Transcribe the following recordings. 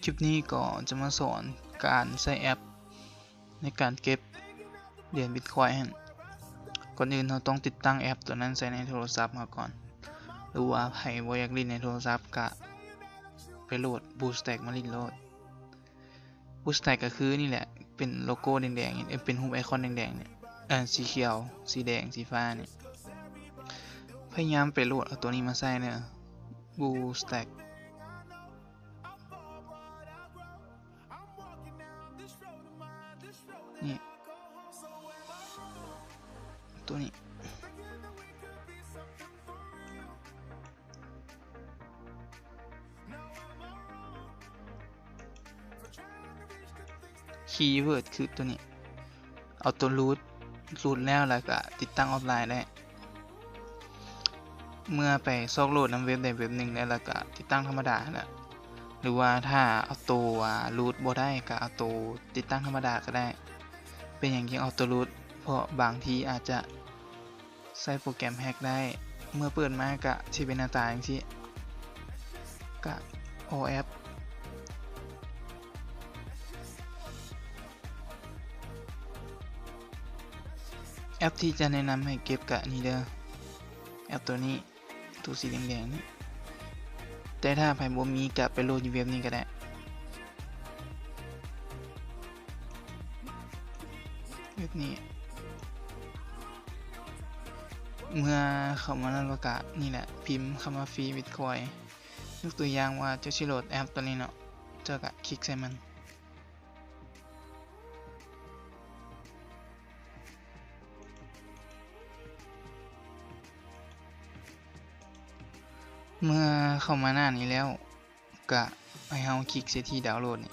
ຄລິບນີ້ກໍຈະມາສອນການໃຊ້ແອັບໃນການເກັບຫຼຽນບິດຄອຍຫັ້ນ. ກ່ອນອື່ນເຮົາຕ້ອງຕິດຕັ້ງແອັບຕົວນັ້ນໃສ່ໃນໂທລະສັບເຮົາກ່ອນ ຫຼືວ່າໃຜບໍ່ຢາກຫຼິ້ນໃນໂທລະສັບກະໄປໂຫຼດ BlueStacks ມາຫຼິ້ນໂລດ. BlueStacks ກໍຄືນີ້ແຫຼະ ເປັນໂລໂກ້ແດງໆ ເປັນຮູບໄອຄອນແດງໆ ນີ້ ເອີ ສີຂຽວ ສີແດງ ສີຟ້ານີ້. ພະຍາຍາມໄປໂຫຼດເອົາຕົວນີ້ມາໃຊ້ເດີ BlueStacks ນີ້ ຕົວນີ້ ຄີເວີດຄືຕົວນີ້ ເອົາຕົວຮູດ ຮູດແລ້ວ ແລ້ວກະຕິດຕັ້ງອອຟລາຍໄດ້. ເມື່ອໄປຊອກໂຫຼດນຳເວັບໃດເວັບໜຶ່ງແລ້ວ ແລ້ວກະຕິດຕັ້ງທຳມະດາຫັ້ນແຫຼະ ຫຼືວ່າຖ້າເອົາໂຕ ອາ ຮູດບໍ່ໄດ້ ກະເອົາໂຕຕິດຕັ້ງທຳມະດາກໍໄດ້. ເປັນຫຍັງຈຶ່ງເອົາໂຕຮູດ? ເພາະບາງທີອາດຈະ ໃຊ້ໂປຣແກຣມແຮັກໄດ້. ເມື່ອເປີດມາກະຊິເປັນໜ້າຕາຈັ່ງຊີ້ ກະ All Apps. ແອັບທີ່ຈະແນະນຳໃຫ້ເກັບກະນີ້ເດີ ແອັບຕົວນີ້ ຕົວສີແດງໆນີ້. ແຕ່ຖ້າໃຜບໍ່ມີກະໄປໂຫຼດຢູ່ເວັບນີ້ກໍໄດ້. ແບບນີ້ ເມື່ອເຂົ້າມານັ້ນແລ້ວກະ ນີ້ແຫຼະ ພິມຄຳວ່າ Free Bitcoin ຍົກຕົວຢ່າງວ່າເຈົ້າຊິໂຫຼດແອັບຕົວນີ້ເນາະ ເຈົ້າກະຄລິກໃສ່ມັນ. ເມື່ອເຂົ້າມາໜ້ານີ້ແລ້ວ ກະໃຫ້ເຮົາຄລິກໃສ່ທີ່ດາວໂຫຼດນີ້.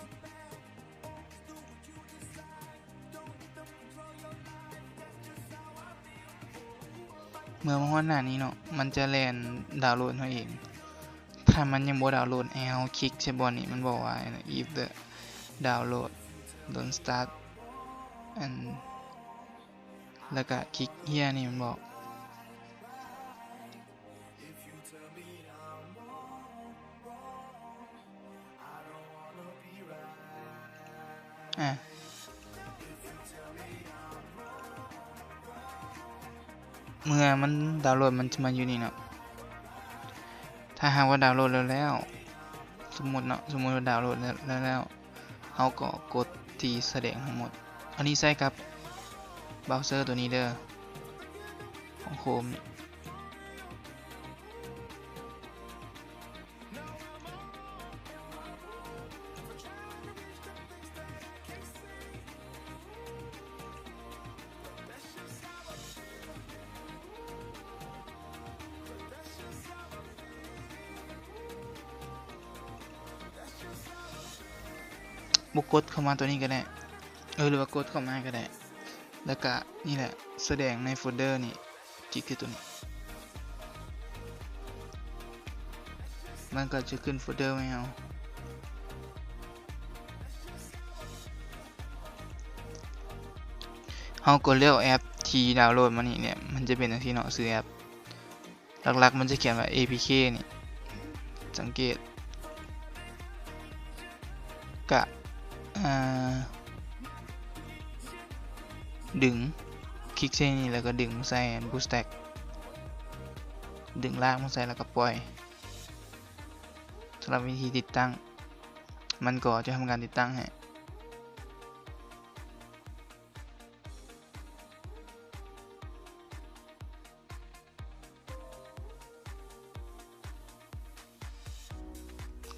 ເມື່ອມາຮອດໜ້ານີ້ເນາະ ມັນຈະແລ່ນດາວໂຫຼດໃຫ້ເອງ. ຖ້າມັນຍັງບໍ່ດາວໂຫຼດ ໃຫ້ເຮົາຄລິກໃສ່ບ່ອນນີ້ ມັນບອກວ່າ If the download don't start and ແລ້ວກະຄລິກ Here ນີ້ ມັນບອກ ອາ ເມື່ອມັນດາວໂຫຼດ ມັນຈະມາຢູ່ນີ້ເນາະ. ຖ້າຫາກວ່າດາວໂຫຼດແລ້ວ ແລ້ວ ສົມມຸດເນາະ ສົມມຸດວ່າດາວໂຫຼດແລ້ວ ແລ້ວ ເຮົາກໍກົດທີ່ສະແດງທັງໝົດ. ອັນນີ້ໃຊ້ກັບເບຣາເຊີຕົວນີ້ເດີ ຂອງໂຄຣມນີ້. ບໍ່ກົດເຂົ້າມາຕົວນີ້ກໍໄດ້ ເອີ ຫຼືວ່າກົດເຂົ້າມາກໍໄດ້ ແລ້ວກະນີ້ແຫຼະ ສະແດງໃນໂຟນເດີນີ້. ຄລິກທີ່ຕົວນີ້ ມັນກໍຈະຂຶ້ນໂຟນເດີໃຫ້ເຮົາ. ເຮົາກໍເລືອກແອັບທີ່ດາວໂຫຼດມານີ້ແຫຼະ ມັນຈະເປັນຈັ່ງຊີ້ເນາະ ຊື່ແອັບ. ຫຼັກໆມັນຈະຂຽນວ່າ ເອພີເຄ ນີ້ ສັງເກດ ກະ ເອີ ດຶງ ຄລິກໃສ່ນີ້ ແລ້ວກໍດຶງມາໃສ່ BlueStacks ດຶງລາກມາໃສ່ ແລ້ວກໍປ່ອຍ. ສຳລັບວິທີຕິດຕັ້ງ ມັນກໍຈະທຳການຕິດຕັ້ງໃຫ້.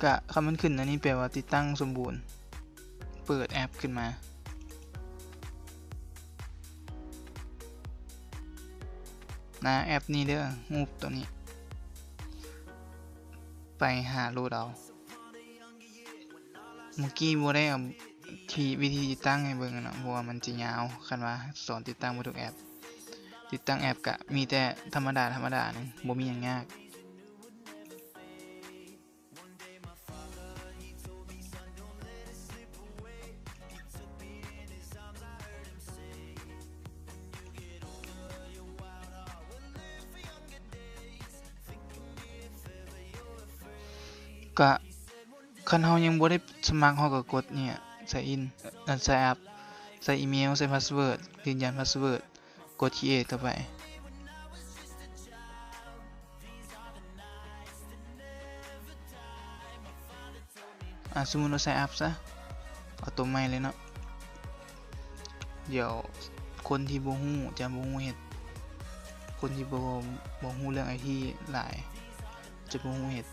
ກະ ຄັນມັນຂຶ້ນອັນນີ້ແປວ່າຕິດຕັ້ງສົມບູນ. ເປີດແອັບຂຶ້ນມາ. ໜ້າແອັບນີ້ເດີ ຮູບຕົວນີ້ ໄປຫາໂຫຼດເອົາ. ເມື່ອກີ້ບໍ່ໄດ້ເອົາທີ່ ວິທີຕິດຕັ້ງໃຫ້ເບິ່ງເນາະ ເພາະວ່າມັນຈະຍາວ ຄັນວ່າສອນຕິດຕັ້ງເບິດທຸກແອັບ. ຕິດຕັ້ງແອັບກະມີແຕ່ທຳມະດາ ທຳມະດາໜຶ່ງ ບໍ່ມີຫຍັງຍາກ. ກະ ຄັນເຮົາຍັງບໍ່ໄດ້ສະໝັກ ເຮົາກໍກົດນີ້ sign in ເອີ sign up ໃສ່ອີເມວ ໃສ່ພາສເວີດ ຢືນຢັນພາສເວີດ ກົດ create ເຂົ້າໄປ. ອາ ສົມມຸດວ່າ sign up ຊະ ເອົາໂຕໃໝ່ເລີຍເນາະ. ດຽວຄົນທີ່ບໍ່ຮູ້ຈະບໍ່ຮູ້ເຮັດ ຄົນທີ່ບໍ່ ບໍ່ຮູ້ເລື່ອງໄອທີຫຼາຍຈະບໍ່ຮູ້ເຮັດ.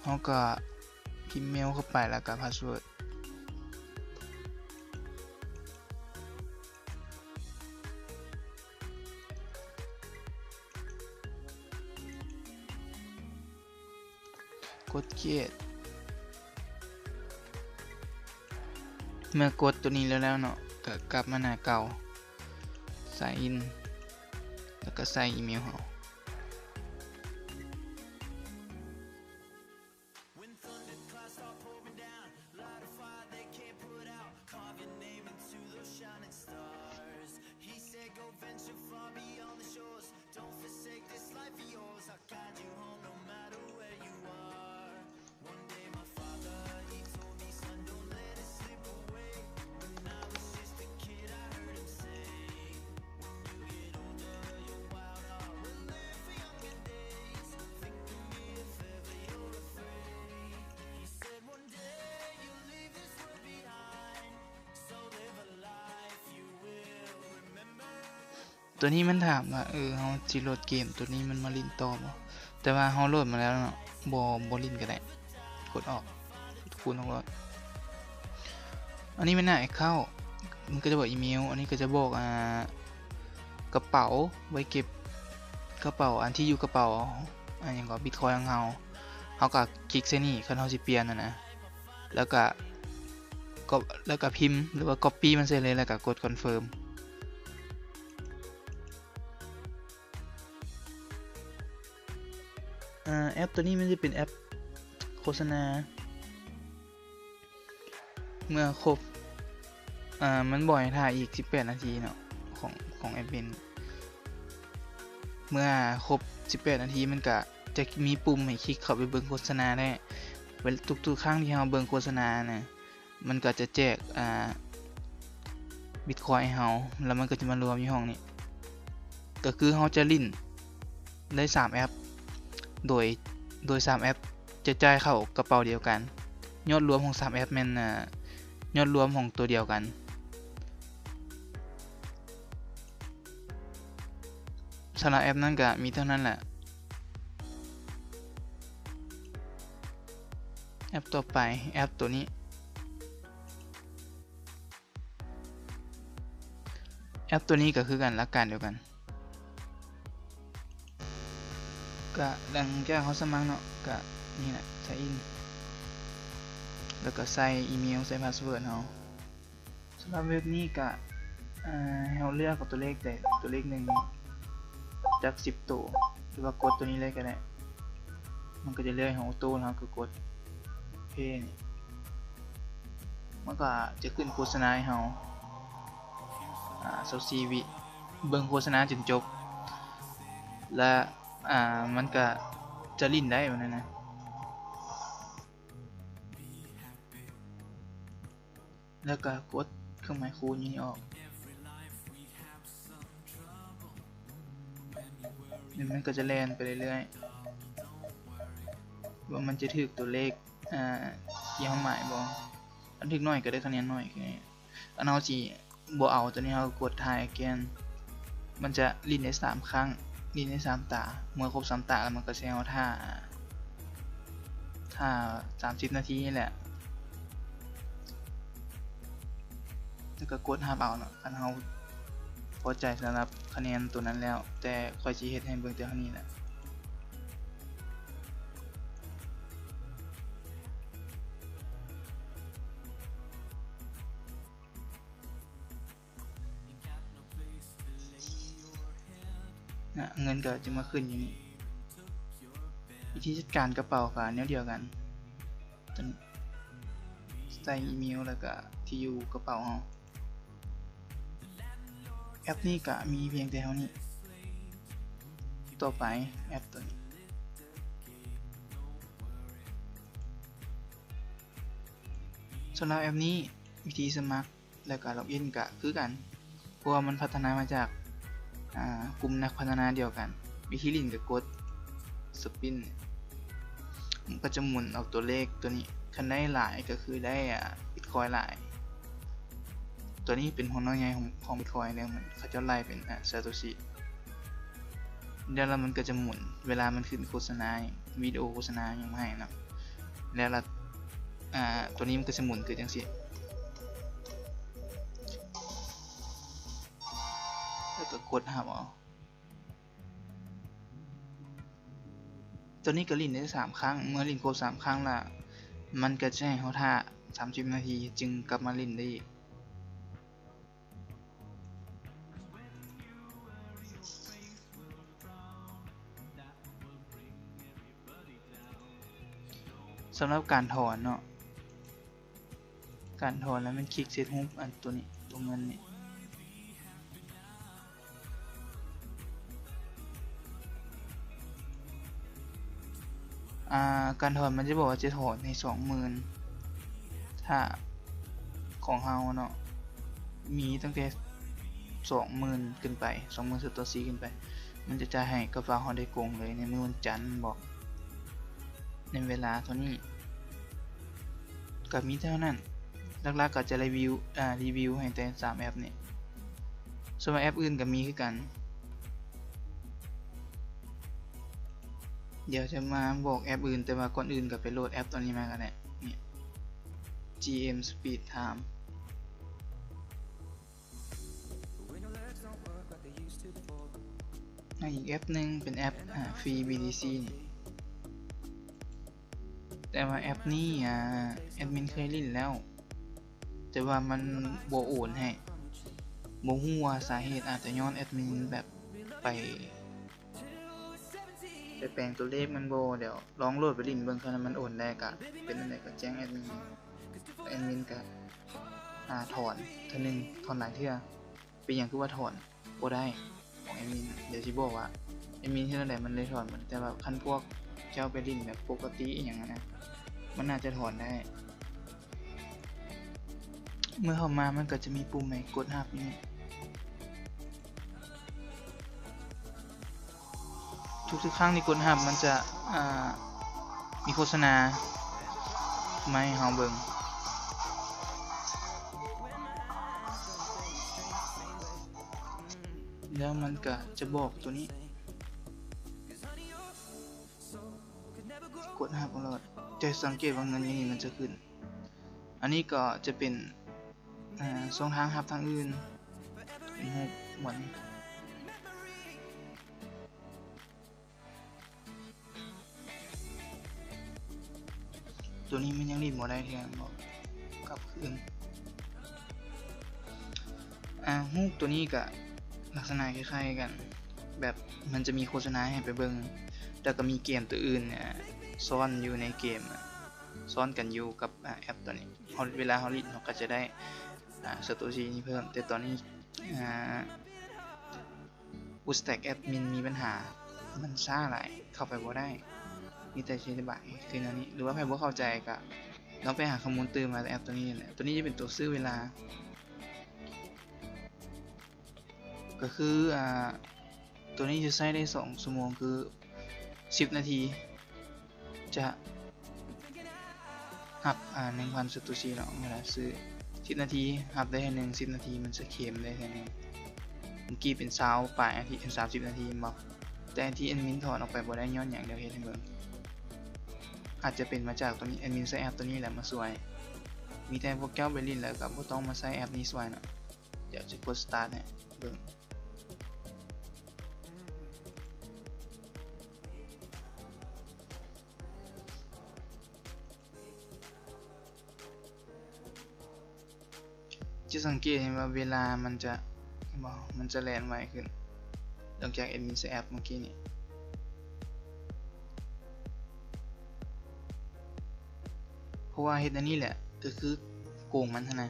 ເຮົາກໍພິມເມວເຂົ້າໄປ ແລ້ວກໍພາສເວີດ. ກົດ create ເມື່ອກົດໂຕນີ້ແລ້ວໆເນາະ ກໍກັບມາໜ້າເກົ່າ sign in ແລ້ວກໍໃສ່ອີເມວເຮົາ. When thunder clouds start pouring down, light a fire they can't put out. Carve your name into those shining stars. He said, go venture far beyond the shores. Don't forsake this life of yours. I'll guide you home no matter where you are. One day my father, he told me, son, don't let it slip away. When I was just a kid, I heard him say, when you get older, your wild heart will live for younger days. Think of me if ever you're afraid. He said, one day you'll leave this world behind. So live a life you will remember. ຕົວນີ້ມັນຖາມວ່າ ເອີ ເຮົາຊິໂຫຼດເກມຕົວນີ້ມັນມາຫຼິ້ນຕໍ່ບໍ່? ແຕ່ວ່າເຮົາໂຫຼດມາແລ້ວເນາະ ບໍ່ ບໍ່ຫຼິ້ນກໍໄດ້ ກົດອອກ ຄູນອອກໂລດ. ອັນນີ້ແມ່ນໜ້າ account ມັນກໍຈະບອກອີເມວ ອັນນີ້ກໍຈະບອກ ອ່າ ກະເປົາໄວ້ເກັບ ກະເປົາ ອັນທີ່ຢູ່ກະເປົາ ອັນຫຍັງກໍ Bitcoin ຂອງເຮົາ. ເຮົາກໍຄລິກໃສ່ນີ້ ຄັນເຮົາຊິປ່ຽນຫັ້ນນະ ແລ້ວກໍ ກໍ ແລ້ວກໍພິມ ຫຼືວ່າ copy ມັນໃສ່ເລີຍ ແລ້ວກໍກົດ confirm. ອາ ແອັບຕົວນີ້ມັນຈະເປັນແອັບໂຄສະນາ ເມື່ອຄົບ ອາ ມັນບອກໃຫ້ຖ້າອີກສິບແປດນາທີເນາະ ຂອງ ຂອງແອັດມິນ. ເມື່ອຄົບສິບແປດນາທີ ມັນກະຈະມີປຸ່ມໃຫ້ຄລິກເຂົ້າໄປເບິ່ງໂຄສະນາໄດ້. ເວລາ ທຸກໆຄັ້ງທີ່ເຮົາເບິ່ງໂຄສະນານະ ມັນກໍຈະແຈກ ອ່າ Bitcoin ໃຫ້ເຮົາ ແລ້ວມັນກໍຈະມາລວມຢູ່ຫ້ອງນີ້. ກໍຄືເຮົາຈະຫຼິ້ນໄດ້ສາມແອັບ ໂດຍ ໂດຍສາມແອັບຈະຈ່າຍເຂົ້າກະເປົາດຽວກັນ. ຍອດລວມຂອງສາມແອັບແມ່ນ ອ່າ ຍອດລວມຂອງຕົວດຽວກັນ. ສຳລັບແອັບນັ້ນກະມີເທົ່ານັ້ນແຫຼະ. ແອັບຕໍ່ໄປ ແອັບໂຕນີ້ ແອັບໂຕນີ້ກໍຄືກັນ ຫຼັກການດຽວກັນ. ກະຫຼັງຈາກເຮົາສະໝັກເນາະ ກະນີ້ແຫຼະ sign in ແລ້ວກໍໃສ່ອີເມວ ໃສ່ພາສເວີດເຮົາ. ສຳລັບເວັບນີ້ກະ ເອີ ໃຫ້ເຮົາເລືອກເອົາຕົວເລກໃດ ຕົວເລກໜຶ່ງຈັກສິບໂຕ ຫຼືວ່າກົດຕົວນີ້ເລີຍກໍໄດ້ ມັນກໍຈະເລືອກໃຫ້ເຮົາໂຕ ແລ້ວເຮົາກໍກົດ Play ນີ້ ມັນກໍຈະຂຶ້ນໂຄສະນາໃຫ້ເຮົາ ອາ ຊາວສີ່ວິ ເບິ່ງໂຄສະນາຈົນຈົບ ແລະ ອາ ມັນກໍຈະຫຼິ້ນໄດ້ ແບບນັ້ນນະ. ແລ້ວກໍກົດເຄື່ອງໝາຍຄູນຢູ່ນີ້ອອກ ແລ້ວມັນກໍຈະແລ່ນໄປເລື້ອຍໆ ວ່າມັນຈະຖືກຕົວເລກ ອາ ທີ່ເຮົາໝາຍບໍ່. ຄັນຖືກໜ້ອຍກໍໄດ້ຄະແນນໜ້ອຍ. ຄັນເຮົາຊິບໍ່ເອົາຕົວນີ້ ເຮົາກໍກົດ Try Again ມັນຈະຫຼິ້ນໄດ້ສາມຄັ້ງ ຫຼິ້ນໄດ້ສາມຕາ ເມື່ອຄົບສາມຕາແລ້ວ ມັນກໍຊິໃຫ້ເຮົາຖ້າ ຖ້າສາມສິບນາທີນີ້ແຫຼະ ແລ້ວກໍກົດຮັບເອົາເນາະ ຄັນເຮົາພໍໃຈສຳລັບຄະແນນຕົວນັ້ນແລ້ວ. ແຕ່ຂ້ອຍຊິເຮັດໃຫ້ເບິ່ງແຕ່ເທົ່ານີ້ແຫຼະ. ນະ ເງິນກໍຈະມາຂຶ້ນຢູ່ນີ້. ວິທີຈັດການກະເປົາກໍແນວດຽວກັນ ໃສ່ອີເມວ ແລ້ວກໍທີ່ຢູ່ກະເປົາເຮົາ. ແອັບນີ້ກະມີພຽງແຕ່ເທົ່ານີ້. ຕໍ່ໄປແອັບຕົວນີ້ ສຳລັບແອັບນີ້ ວິທີສະໝັກ ແລ້ວກໍລັອກອິນກໍຄືກັນ ເພາະວ່າມັນພັດທະນາມາຈາກ ອ່າ ກຸ່ມນັກພັດທະນາດຽວກັນ. ວິທີຫຼິ້ນກໍກົດສະປິນ ມັນກໍຈະໝູນອອກຕົວເລກຕົວນີ້. ຄັນໄດ້ຫຼາຍກໍຄືໄດ້ ອ່າ ບິດຄອຍຫຼາຍ. ຕົວນີ້ເປັນຫົວໜໍ່ໃຫຍ່ຂອງ ຂອງບິດຄອຍເດ້ ມັນ ເຂົາເຈົ້າໄລ່ເປັນ ອ່າ ຊາໂຕຊິ. ແລ້ວມັນກໍຈະໝູນ ເວລາມັນຂຶ້ນໂຄສະນາ ວິດີໂອໂຄສະນາຫຍັງມາໃຫ້ນຳ ແລ້ວລະ ອ່າ ຕົວນີ້ມັນກໍຈະໝູນຄືຈັ່ງຊີ້ ແລ້ວກໍກົດຮັບເອົາ. ຕົວນີ້ກໍຫຼິ້ນໄດ້ສາມຄັ້ງ ເມື່ອຫຼິ້ນຄົບສາມຄັ້ງລະ ມັນກໍຈະໃຫ້ເຮົາຖ້າສາມສິບນາທີ ຈຶ່ງກັບມາຫຼິ້ນໄດ້ອີກ. ສຳລັບການຖອນເນາະ ການຖອນແລ້ວແມ່ນຄລິກໃສ່ຮູບອັນຕົວນີ້ ຕົວເງິນນີ້. ອ່າ ການຖອນມັນຈະບອກວ່າຈະຖອນໃຫ້ສອງໝື່ນ ຖ້າຂອງເຮົາເນາະ ມີຕັ້ງແຕ່ສອງໝື່ນຂຶ້ນໄປ ສອງໝື່ນສາໂຕຊິຂຶ້ນໄປ ມັນຈະຈ່າຍໃຫ້ກັບວ່າເຮົາໄດ້ກົງເລີຍໃນມື້ວັນຈັນ ບອກໃນເວລາເທົ່ານີ້. ກໍມີເທົ່ານັ້ນ ຫຼັກໆກໍຈະຣີວິວ ອ່າ ຣີວິວໃຫ້ແຕ່ສາມແອັບນີ້. ສ່ວນວ່າແອັບອື່ນກໍມີຄືກັນ ດຽວຈະມາບອກແອັບອື່ນ ແຕ່ວ່າກ່ອນອື່ນກໍໄປໂຫຼດແອັບຕົວນີ້ມາກໍໄດ້ ນີ້ ຈີເອັມ Speed Time. ແລະ ອີກແອັບໜຶ່ງເປັນແອັບ ອ່າ Free ບີທີຊີ ນີ້ ແຕ່ວ່າແອັບນີ້ ອ່າ ແອັດມິນເຄີຍຫຼິ້ນແລ້ວ ແຕ່ວ່າມັນບໍ່ໂອນໃຫ້ ບໍ່ຮູ້ວ່າສາເຫດອາດຈະຍ້ອນແອັດມິນແບບໄປ ໄປແປງຕົວເລກມັນບໍ່. ດຽວລອງໂຫຼດໄປຫຼິ້ນເບິ່ງ ຄັນມັນໂອນໄດ້ກະເປັນອັນໃດກະແຈ້ງແອັດມິນ ແອັດມິນກະ ອ່າ ຖອນເທື່ອໜຶ່ງ ຖອນຫຼາຍເທື່ອ ເປັນຫຍັງຄືວ່າຖອນບໍ່ໄດ້ຂອງແອັດມິນ. ດຽວຊິບອກວ່າແອັດມິນເຮັດແນວໃດມັນເລີຍຖອນມັນ ແຕ່ວ່າຄັນພວກເຈົ້າໄປຫຼິ້ນແບບປົກກະຕິອີ່ຫຍັງຫັ້ນນະ ມັນໜ້າຈະຖອນໄດ້. ເມື່ອເຂົ້າມາມັນກໍຈະມີປຸ່ມໃຫ້ກົດຮັບນີ້ ທຸກໆຄັ້ງທີ່ກົດຮັບມັນຈະ ອ່າ ມີໂຄສະນາມາໃຫ້ເຮົາເບິ່ງ ແລ້ວມັນກະຈະບອກຕົວນີ້ ກົດຮັບເອົາໂລດ ຈະສັງເກດວ່າເງິນຢູ່ນີ້ມັນຈະຂຶ້ນ. ອັນນີ້ກໍຈະເປັນ ອ່າ ຊ່ອງທາງຮັບທາງອື່ນ ເປັນຮູບໝວນ ຕົວນີ້ມັນຍັງຫຼິ້ນບໍ່ໄດ້ເທື່ອ ບອກກັບຄືນ. ອ່າ ຮູບຕົວນີ້ກະລັກສະນະຄ້າຍໆກັນ ແບບມັນຈະມີໂຄສະນາໃຫ້ໄປເບິ່ງ ແລ້ວກໍມີເກມຕົວອື່ນ ອ່າ ຊ້ອນຢູ່ໃນເກມ ຊ້ອນກັນຢູ່ກັບ ອ່າ ແອັບຕົວນີ້. ເຮົາ ເວລາເຮົາຫຼິ້ນເຮົາກໍຈະໄດ້ ອ່າ ສາໂຕຊິນີ້ເພີ່ມ ແຕ່ຕອນນີ້ ອ່າ Bootstrap ແອັດມິນມີບັນຫາ ມັນຊ້າຫຼາຍ ເຂົ້າໄປບໍ່ໄດ້ ມີແຕ່ຊິອະທິບາຍຄືແນວນີ້ ຫຼືວ່າໃຜບໍ່ເຂົ້າໃຈກໍລອງໄປຫາຂໍ້ມູນຕື່ມມາແຕ່ແອັບຕົວນີ້ແຫຼະ. ຕົວນີ້ຈະເປັນຕົວຊື້ເວລາ ກໍຄື ອ່າ ຕົວນີ້ຈະໃຊ້ໄດ້ສອງຊົ່ວໂມງ ຄືສິບນາທີ ຈະຮັບ ອ່າ ໜຶ່ງພັນສາໂຕຊິເນາະ ເວລາຊື້ ສິບນາທີຮັບໄດ້ເທື່ອໜຶ່ງ ສິບນາທີມັນຈະເຄມໄດ້ເທື່ອໜຶ່ງ. ເມື່ອກີ້ເປັນຊາວປາຍນາທີ ເປັນສາມສິບນາທີແມ່ນບໍ່? ແຕ່ທີ່ແອັດມິນຖອນອອກໄປບໍ່ໄດ້ຍ້ອນຫຍັງ ດຽວເຮັດໃຫ້ເບິ່ງ ອາດຈະເປັນມາຈາກຕົວນີ້ ແອັດມິນໃຊ້ແອັບຕົວນີ້ແຫຼະມາຊ່ວຍ. ມີແຕ່ພວກເຈົ້າໄປຫຼິ້ນແລ້ວກໍບໍ່ຕ້ອງມາໃຊ້ແອັບນີ້ຊ່ວຍເນາະ. ດຽວຈະກົດ start ໃຫ້ເບິ່ງ. ຈະສັງເກດເຫັນວ່າເວລາມັນຈະ ເຫັນບໍ່ ມັນຈະແລ່ນໄວຂຶ້ນ ຫຼັງຈາກແອັດມິນໃຊ້ແອັບເມື່ອກີ້ນີ້. ເພາະວ່າເຮັດອັນນີ້ແຫຼະ ກໍຄືໂກງມັນຫັ້ນນະ.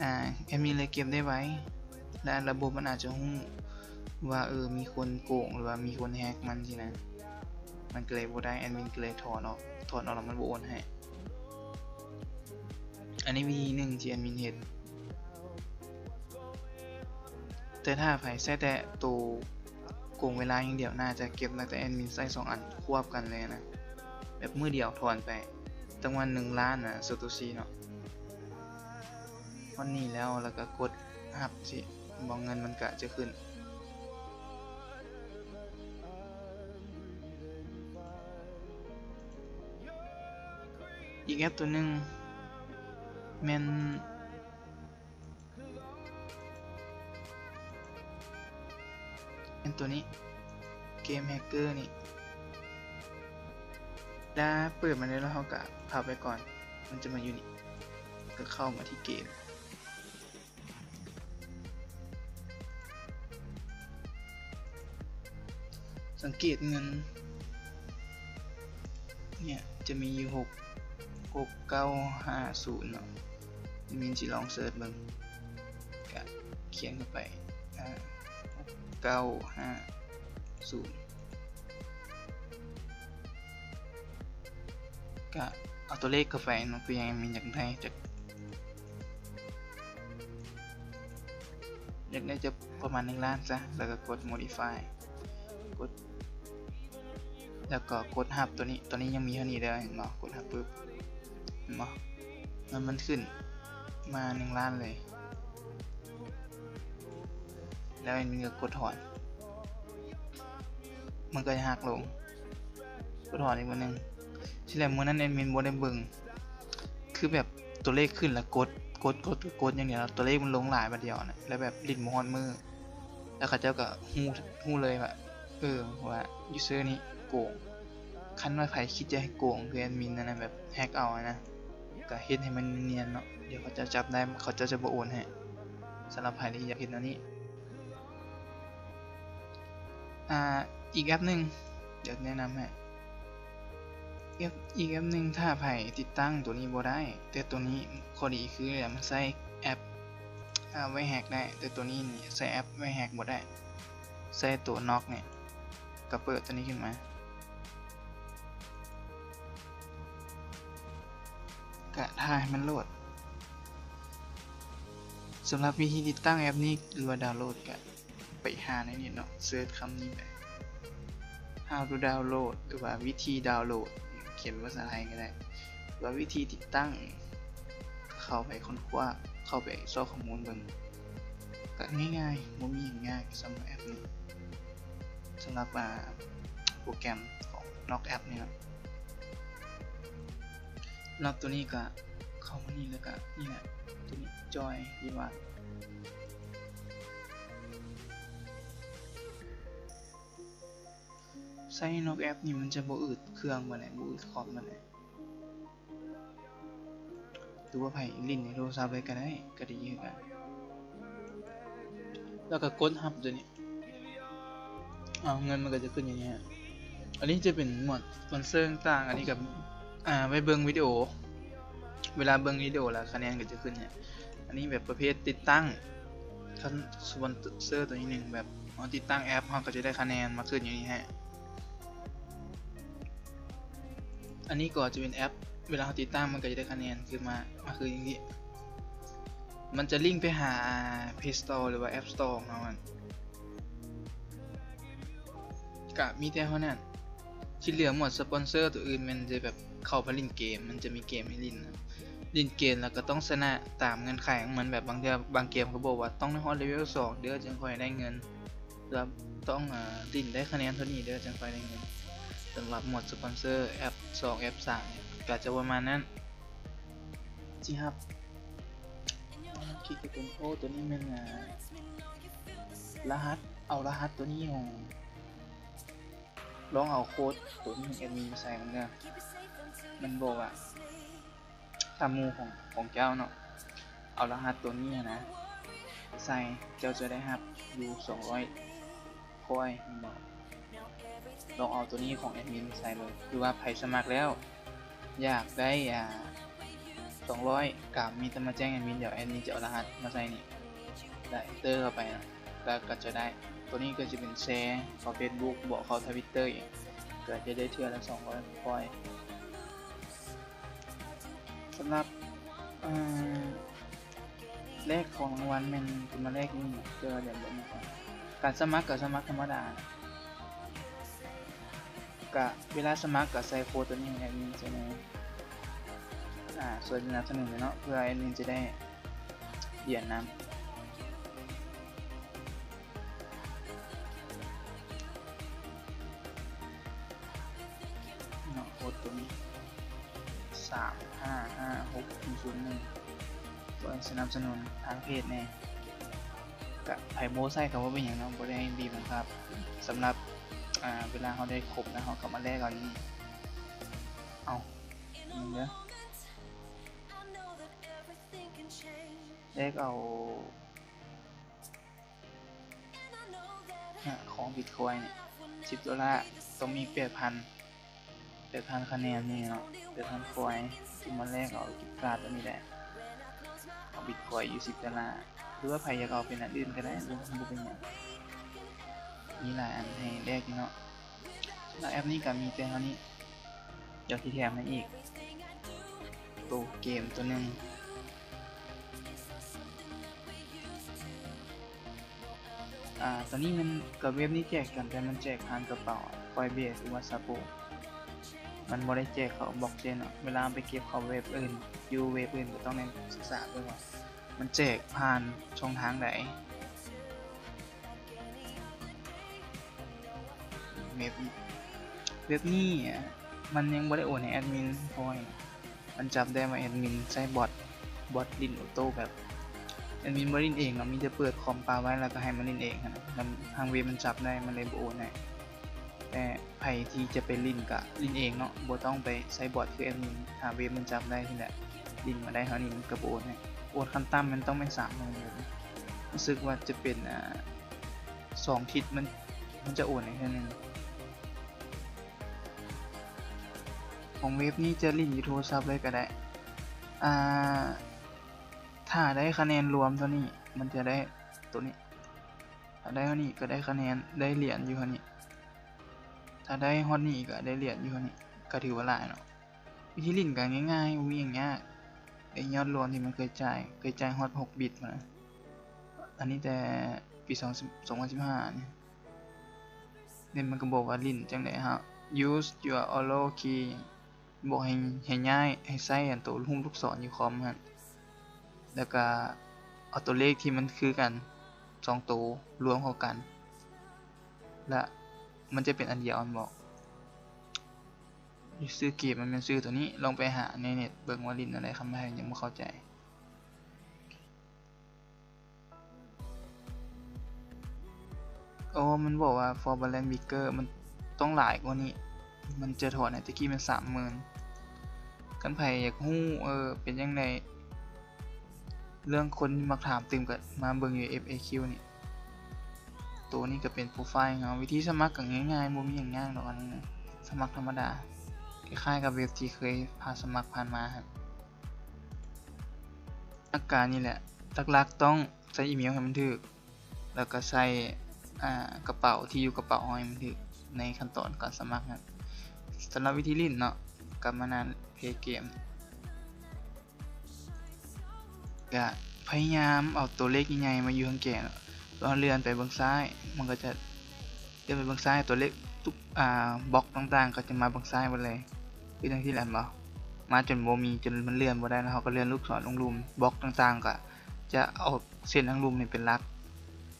ອ່າ ແອັດມິນເລີຍເກັບໄດ້ໄວ ແລະ ລະບົບມັນອາດຈະຮູ້ວ່າ ເອີ ມີຄົນໂກງ ຫຼືວ່າມີຄົນແຮັກມັນຊີ້ນະ. ມັນກໍເລີຍບໍ່ໄດ້ ແອັດມິນກໍເລີຍຖອນອອກ ຖອນອອກແລ້ວມັນບໍ່ໂອນໃຫ້. ອັນນີ້ວິທີໜຶ່ງທີ່ແອດມິນເຮັດ. ແຕ່ຖ້າໃຜໃຊ້ແຕ່ໂຕໂກງເວລາຢ່າງດຽວ ໜ້າຈະເກັບ ແລ້ວແຕ່ແອດມິນໃຊ້ສອງອັນຄວບກັນເລີຍນະ ແບບມື້ດຽວຖອນໄປ ຕັ້ງວ່າໜຶ່ງລ້ານນະ ໂຊໂຕຊິເນາະ. ຮອດນີ້ແລ້ວ ແລ້ວກໍກົດຮັບຊິ ບໍ່ ເງິນມັນກະຈະຂຶ້ນ. ອີກແອັບຕົວໜຶ່ງແມ່ນ ແມ່ນຕົວນີ້ ເກມແຮັກເກີນີ້. ເວລາເປີດມາແລ້ວ ເຮົາກະພັບໄວ້ກ່ອນ ມັນຈະມາຢູ່ນີ້ ກະເຂົ້າມາທີ່ເກມ. ສັງເກດເງິນເນຍ ຈະມີຢູ່ ຫົກ ຫົກເກົ້າຫ້າສູນເນາະ. ແອດມິນຊິລອງເສີດເບິ່ງ ກະຂຽນເຂົ້າໄປ ອ່າ ຫົກເກົ້າຫ້າສູນ. ກະເອົາຕົວເລກເຂົ້າໄປເນາະ ຄືຫຍັງແອດມິນຢາກໄດ້ຈັກ ຢາກໄດ້ຈັກປະມານໜຶ່ງລ້ານຊະ ແລ້ວກໍກົດ modify ກົດ ແລ້ວກໍກົດຮັບຕົວນີ້ ຕົວນີ້ຍັງມີເທົ່ານີ້ເດີ ເຫັນບໍ່? ກົດຮັບປຶບ ເຫັນບໍ່? ແລ້ວມັນຂຶ້ນມາໜຶ່ງລ້ານເລີຍ ແລ້ວແອດມິນກໍກົດຖອນ ມັນກໍຈະຫັກລົງ ກົດຖອນອີກມື້ໜຶ່ງ. ທີແລກມື້ນັ້ນແອດມິນບໍ່ໄດ້ເບິ່ງ ຄືແບບຕົວເລກຂຶ້ນແລ້ວກົດ ກົດ ກົດ ກົດ ກົດຢ່າງດຽວ ຕົວເລກມັນລົງຫຼາຍບາດດຽວນະ ແລ້ວແບບຫຼິ້ນບໍ່ຮອດມື້ ແລ້ວເຂົາເຈົ້າກໍຮູ້ ຮູ້ເລີຍວ່າ ເອີ ວ່າ user ນີ້ໂກງ. ຄັນວ່າໃຜຄິດຈະໃຫ້ໂກງຄືແອດມິນນັ້ນນະ ແບບແຮັກເອົານະ ກໍເຮັດໃຫ້ມັນນຽນເນາະ ດຽວເຂົາເຈົ້າຈັບໄດ້ ເຂົາເຈົ້າຈະບໍ່ໂອນໃຫ້. ສຳລັບໃຜທີ່ຢາກເຮັດແນວນີ້ ອ່າ ອີກແອັບໜຶ່ງ ດຽວແນະນຳໃຫ້ ແອັບ ອີກແອັບໜຶ່ງ ຖ້າໃຜຕິດຕັ້ງຕົວນີ້ບໍ່ໄດ້ ແຕ່ຕົວນີ້ຂໍ້ດີຄືມັນໃຊ້ແອັບ ອ່າ ໄວ້ແຮັກໄດ້ ແຕ່ຕົວນີ້ນີ້ໃຊ້ແອັບໄວ້ແຮັກບໍ່ໄດ້ ໃຊ້ຕົວ Nock ນີ້ ກໍເປີດຕົວນີ້ຂຶ້ນມາ ກະຖ້າໃຫ້ມັນໂຫຼດ. ສຳລັບວິທີຕິດຕັ້ງແອັບນີ້ ຫຼືວ່າດາວໂຫຼດ ກະໄປຫາໃນເນັດເນາະ ເສີດຄຳນີ້ໄປ How to download ຫຼືວ່າວິທີດາວໂຫຼດ ຂຽນເປັນພາສາໄທກໍໄດ້ ຫຼືວ່າວິທີຕິດຕັ້ງ ເຂົ້າໄປຄົ້ນຄວ້າ ເຂົ້າໄປຊອກຂໍ້ມູນເບິ່ງ ກະງ່າຍໆ ບໍ່ມີຫຍັງຍາກສຳລັບແອັບນີ້ ສຳລັບ ອ່າ ໂປຣແກຣມຂອງ Nock ແອັບນີ້ເນາະ. ສຳລັບຕົວນີ້ກະເຂົ້າມານີ້ ແລ້ວກະນີ້ແຫຼະ ຕົວນີ້ Join Device. ໃຊ້ Nock ແອັບນີ້ມັນຈະບໍ່ອືດເຄື່ອງປານໃດ ບໍ່ອືດຄອມປານໃດ ຫຼືວ່າໃຜຫຼິ້ນໃນໂທລະສັບເລີຍກໍໄດ້ ກໍດີຄືກັນ ແລ້ວກໍກົດຮັບຕົວນີ້ ເອົາ ເງິນມັນກໍຈະຂຶ້ນຢູ່ນີ້. ອັນນີ້ຈະເປັນໝວດສະປອນເຊີຕ່າງໆ ອັນນີ້ກໍ ອ່າ ໄວ້ເບິ່ງວິດີໂອ ເວລາເບິ່ງວິດີໂອແລ້ວຄະແນນກໍຈະຂຶ້ນໃຫ້. ອັນນີ້ແບບປະເພດຕິດຕັ້ງ ຄັນສະປອນເຊີຕົວນີ້ໜຶ່ງ ແບບເຮົາຕິດຕັ້ງແອັບ ເຮົາກໍຈະໄດ້ຄະແນນມາຂຶ້ນຢູ່ນີ້ໃຫ້. ອັນນີ້ກໍຈະເປັນແອັບ ເວລາເຮົາຕິດຕັ້ງມັນກໍຈະໄດ້ຄະແນນຂຶ້ນມາ ມາຄືຢ່າງນີ້ ມັນຈະລິງໄປຫາ Play Store ຫຼືວ່າ App Store ຂອງເຮົາຫັ້ນ ກະມີແຕ່ເທົ່ານັ້ນ. ທີ່ເຫຼືອໝວດສະປອນເຊີຕົວອື່ນແມ່ນຈະແບບເຂົ້າໄປຫຼິ້ນເກມ ມັນຈະມີເກມໃຫ້ຫຼິ້ນ ຫຼິ້ນເກມແລ້ວກໍຕ້ອງຊະນະຕາມເງື່ອນໄຂຂອງມັນ ແບບບາງເທື່ອບາງເກມກໍບອກວ່າຕ້ອງໄດ້ຮອດເລເວວສອງເດີ້ ຈຶ່ງຄ່ອຍໄດ້ເງິນ ແລ້ວຕ້ອງ ອ່າ ຫຼິ້ນໄດ້ຄະແນນເທົ່ານີ້ເດີ້ ຈຶ່ງຄ່ອຍໄດ້ເງິນ. ສຳລັບໝວດສະປອນເຊີແອັບສອງ ແອັບສາມ ກໍຈະປະມານນັ້ນ ຊິຮັບ ຄລິກໃຫ້ເປັນ ໂອ້ ຕົວນີ້ແມ່ນ ອ່າ ລະຫັດ ເອົາລະຫັດຕົວນີ້ຂອງ ລອງເອົາໂຄດຕົວນີ້ຂອງແອັດມິນໃສ່ເບິ່ງເດີ້ ມັນບອກວ່າ ຕາມໝູ່ຂອງ ຂອງເຈົ້າເນາະ ເອົາລະຫັດຕົວນີ້ຫັ້ນນະໃສ່ ເຈົ້າຈະໄດ້ຮັບຢູ່ສອງຮ້ອຍຄອຍ ແມ່ນບໍ່? ລອງເອົາຕົວນີ້ຂອງແອັດມິນໃສ່ເບິ່ງ ຄືວ່າໃຜສະໝັກແລ້ວ ຢາກໄດ້ ອ່າ ສອງຮ້ອຍ ກໍມີແຕ່ມາແຈ້ງແອັດມິນ ດຽວແອັດມິນຈະເອົາລະຫັດມາໃສ່ນີ້ ແລ້ວ Enter ເຂົ້າໄປນະ ແລ້ວກໍຈະໄດ້ ຕົວນີ້ກໍຈະເປັນແຊເຂົ້າ Facebook ບວກເຂົ້າ Twitter ອີກ ກໍຈະໄດ້ເທື່ອລະສອງຮ້ອຍຄອຍ. ສຳລັບ ເ ອ່າ ແລກຂອງລາງວັນແມ່ນຊິມາແລກຢູ່ນີ້ ແຕ່ວ່າດຽວເບິ່ງກ່ອນ. ການສະໝັກກໍສະໝັກທຳມະດາ ກະເວລາສະໝັກກໍໃສ່ໂຄດຕົວນີ້ໃຫ້ແອດມິນໃສ່ແດ່ ອາ ຊ່ວຍສະໜັບສະໜູນເນາະ ເພື່ອແອດມິນຈະໄດ້ຫຼຽນນຳ. ເນາະ ໂຄດຕົວນີ້ ສາມຫ້າຫ້າຫົກສູນສູນໜຶ່ງ ຊ່ວຍສະໜັບສະໜູນທາງເພຈແດ່. ກະໃຜບໍ່ໃຊ້ກໍບໍ່ເປັນຫຍັງເນາະ ບໍ່ໄດ້ບີບບັງຄັບ. ສຳລັບ ອາ ເວລາເຮົາໄດ້ຄົບແລ້ວ ເຮົາກໍມາແລກເອົານີ້ ເອົາ ນີ້ເດີ ແລກເອົາ ຂອງບິດຄອຍນີ້ ສິບໂດລາ ຕ້ອງມີແປດພັນ ແປດພັນຄະແນນນີ້ເນາະ ແປດພັນຄອຍ ຊິມາແລກເອົາກິບກາດຕົວນີ້ແຫຼະ ເອົາບິດຄອຍຢູ່ສິບໂດລາ ຫຼືວ່າໃຜຢາກເອົາເປັນອັນອື່ນກໍໄດ້ ບໍ່ ບໍ່ເປັນຫຍັງ ມີຫຼາຍອັນໃຫ້ແລກຢູ່ເນາະ. ແລ້ວແອັບນີ້ກໍມີແຕ່ເທົ່ານີ້ ດຽວຊິແຖມໃຫ້ອີກໂຕເກມໂຕໜຶ່ງ. ອາ ຕອນນີ້ມັນ ກໍເວັບນີ້ແຈກກັນ ແຕ່ມັນແຈກຜ່ານກະເປົາ Coinbase ຫຼືວ່າ Xapo ມັນບໍ່ໄດ້ແຈກເຂົ້າ Blockchain ເນາະ. ເວລາເຮົາໄປເກັບເຂົ້າເວັບອື່ນ ຢູ່ເວັບອື່ນ ກໍຕ້ອງໄດ້ສຶກສາເບິ່ງວ່າ ມັນແຈກຜ່ານຊ່ອງທາງໃດ. ເວັບ ເວັບນີ້ມັນຍັງບໍ່ໄດ້ໂອນໃຫ້ແອັດມິນ ເພາະວ່າມັນຈັບໄດ້ວ່າແອັດມິນໃຊ້ບອດ ບອດຫຼິ້ນໂອໂຕ້ ແບບແອັດມິນບໍ່ຫຼິ້ນເອງເນາະ ມີແຕ່ເປີດຄອມປະໄວ້ ແລ້ວກໍໃຫ້ມັນຫຼິ້ນເອງຫັ້ນນະ. ທາງເວັບມັນຈັບໄດ້ ມັນເລີຍບໍ່ໂອນໃຫ້. ແຕ່ໃຜທີ່ຈະໄປຫຼິ້ນກະຫຼິ້ນເອງເນາະ ບໍ່ຕ້ອງໄປໃຊ້ບອດຄືແອັດມິນ. ຖ້າເວັບມັນຈັບໄດ້ຊີ້ແຫຼະ ຫຼິ້ນມາໄດ້ເທົ່ານີ້ມັນກະບໍ່ໂອນໃຫ້. ໂອນຂັ້ນຕ່ຳມັນຕ້ອງແມ່ນສາມໝື່ນ ຮູ້ສຶກວ່າຈະເປັນ ອາ ສອງທິດມັນ ມັນຈະໂອນໃຫ້ເທື່ອໜຶ່ງ. ຂອງເວັບນີ້ຈະຫຼິ້ນຢູ່ໂທລະສັບເລີຍກະໄດ້. ອາ ຖ້າໄດ້ຄະແນນລວມເທົ່ານີ້ ມັນຈະໄດ້ໂຕນີ້. ຖ້າໄດ້ເທົ່ານີ້ກໍໄດ້ຄະແນນ ໄດ້ຫຼຽນຢູ່ເທົ່ານີ້. ຖ້າໄດ້ຮອດນີ້ກໍໄດ້ຫຼຽນຢູ່ເທົ່ານີ້ ກໍຖືວ່າຫຼາຍເນາະ. ວິທີຫຼິ້ນກໍງ່າຍໆ ບໍ່ມີຫຍັງຍາກ. ໄດ້ຍອດລວມທີ່ມັນເຄີຍຈ່າຍ ເຄີຍຈ່າຍຮອດຫົກບິດພຸ້ນນະ. ອັນນີ້ແຕ່ປີສອງ ສອງພັນສິບຫ້ານີ້. ນີ້ມັນກໍບອກວ່າຫຼິ້ນຈັ່ງໃດ ເຮົາ Use your Oro key ບອກໃຫ້ ໃຫ້ຍ້າຍ ໃຫ້ໃຊ້ອັນໂຕຮູບລູກສອນຢູ່ຄອມຫັ້ນ ແລ້ວກະເອົາຕົວເລກທີ່ມັນຄືກັນສອງໂຕລວມເຂົ້າກັນ ແລ້ວມັນຈະເປັນອັນດຽວ ມັນບອກ. ຊື່ເກມມັນແມ່ນຊື່ໂຕນີ້ ລອງໄປຫາໃນເນັດເບິ່ງວ່າຫຼິ້ນແນວໃດ ຄັນໃຜຍັງບໍ່ເຂົ້າໃຈ. ໂອ້ ມັນບອກວ່າ for balance bigger ມັນຕ້ອງຫຼາຍກວ່ານີ້ ມັນຈະຖອນໃຫ້ ແຕ່ກີ້ມັນສາມໝື່ນ. ຄັນໃຜຢາກຮູ້ ເອີ ເປັນຈັ່ງໃດ ເລື່ອງຄົນມັກຖາມຕື່ມ ກໍມາເບິ່ງຢູ່ ເອັຟເອຄິວ ນີ້. ໂຕນີ້ກໍເປັນໂປຣໄຟລ໌ເຮົາ. ວິທີສະໝັກກໍງ່າຍໆ ບໍ່ມີຫຍັງຍາກດອກ ອັນນີ້ນະ ສະໝັກທຳມະດາ ຄ້າຍໆກັບເວັບທີ່ເຄີຍຜ່ານສະໝັກຜ່ານມາຫັ້ນ. ຫຼັກການນີ້ແຫຼະ ຫຼັກໆຕ້ອງໃສ່ອີເມວໃຫ້ມັນຖືກ ແລ້ວກໍໃສ່ ອາ ກະເປົາ ທີ່ຢູ່ກະເປົາເຮົາໃຫ້ມັນຖືກໃນຂັ້ນຕອນການສະໝັກຫັ້ນ. ສຳລັບວິທີຫຼິ້ນເນາະ ກັບມາໜ້າເພລເກມ ກະພະຍາຍາມເອົາຕົວເລກໃຫຍ່ໆມາຢູ່ທາງແກນ ແລ້ວເລື່ອນໄປເບື້ອງຊ້າຍ ມັນກໍຈະ ເລື່ອນໄປເບື້ອງຊ້າຍ ຕົວເລກ ທຸກ ອາ ບລັອກຕ່າງໆກໍຈະມາເບື້ອງຊ້າຍໝົດເລີຍ ຄືຈັ່ງຊີ້ແຫຼະ ເຫັນບໍ່? ມາຈົນບໍ່ມີ ຈົນມັນເລື່ອນບໍ່ໄດ້ ແລ້ວເຮົາກໍເລື່ອນລູກສອນລົງລຸ່ມ ບລັອກຕ່າງໆກໍຈະເອົາເສັ້ນທາງລຸ່ມນີ້ເປັນຫຼັກ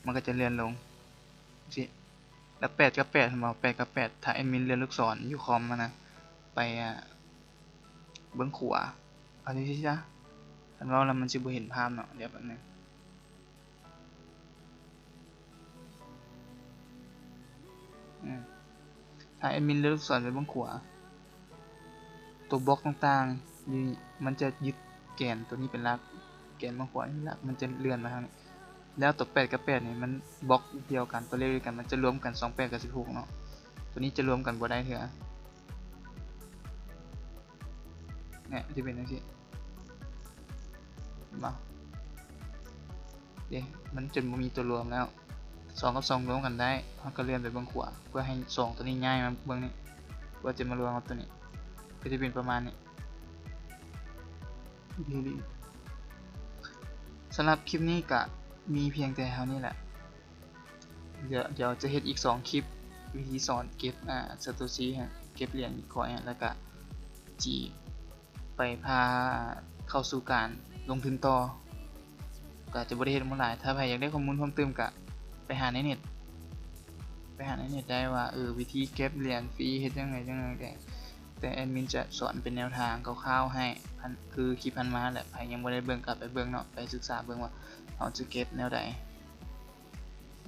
ມັນກໍຈະເລື່ອນລົງ ຈັ່ງຊີ້. ແລ້ວແປດກັບແປດ ເຫັນບໍ່? ແປດກັບແປດ ຖ້າແອດມິນເລື່ອນລູກສອນຢູ່ຄອມຫັ້ນນະ ໄປ ອາ ເບື້ອງຂວາ ເອົາຈັ່ງຊີ້ຊະ ຄັນເວົ້າແລ້ວມັນຊິບໍ່ເຫັນພາບເນາະ ດຽວແປັບໜຶ່ງ. ອືມ ຖ້າແອດມິນເລື່ອນລູກສອນໄປເບື້ອງຂວາ ຕົວບລັອກຕ່າງໆຢູ່ນີ້ ມັນຈະຍຶດແກນຕົວນີ້ເປັນຫຼັກ ແກນເບື້ອງຂວາເປັນຫຼັກ ມັນຈະເລື່ອນມາທາງນີ້. ແລ້ວຕົວແປດກັບແປດນີ້ມັນບລັອກດຽວກັນ ຕົວເລກດຽວກັນ ມັນຈະລວມກັນ ສອງແປດກັບສິບຫົກເນາະ ຕົວນີ້ຈະລວມກັນບໍ່ໄດ້ເທື່ອ. ເນຍ ມັນຈະເປັນຈັ່ງຊີ້ ເຫັນບໍ່? ເດ້ ມັນຈົນບໍ່ມີຕົວລວມແລ້ວ ສອງກັບສອງລວມກັນໄດ້ ເຮົາກໍເລື່ອນໄປເບື້ອງຂວາ ເພື່ອໃຫ້ສອງຕົວນີ້ຍ້າຍມາເບື້ອງນີ້ ເພື່ອຈະມາລວມກັບຕົວນີ້ ກໍຈະເປັນປະມານນີ້. ວິທີຫຼິ້ນ ສຳລັບຄລິບນີ້ກະມີພຽງແຕ່ເທົ່ານີ້ແຫຼະ. ດຽວ ດຽວຈະເຮັດອີກສອງຄລິບ ວິທີສອນເກັບ ອາ Satoshi ເກັບຫຼຽນ Bitcoin ແລ້ວກະຊິໄປພາເຂົ້າສູ່ການລົງທຶນຕໍ່. ກະຈະບໍ່ໄດ້ເຮັດຫຍັງຫຼາຍ. ຖ້າໃຜຢາກໄດ້ຂໍ້ມູນເພີ່ມເຕີມກະໄປຫາໃນເນັດ ໄປຫາໃນເນັດໄດ້ວ່າ ເອີ ວິທີເກັບຫຼຽນຟຣີເຮັດຈັ່ງໃດຈັ່ງໃດ. ແຕ່ແອດມິນຈະສອນເປັນແນວທາງຄ່າວໆໃຫ້ ຄືຄລິບຜ່ານມາແຫຼະ. ໃຜຍັງບໍ່ໄດ້ເບິ່ງກະໄປເບິ່ງເນາະ ໄປສຶກສາເບິ່ງວ່າເຮົາຈະເກັບແນວໃດ.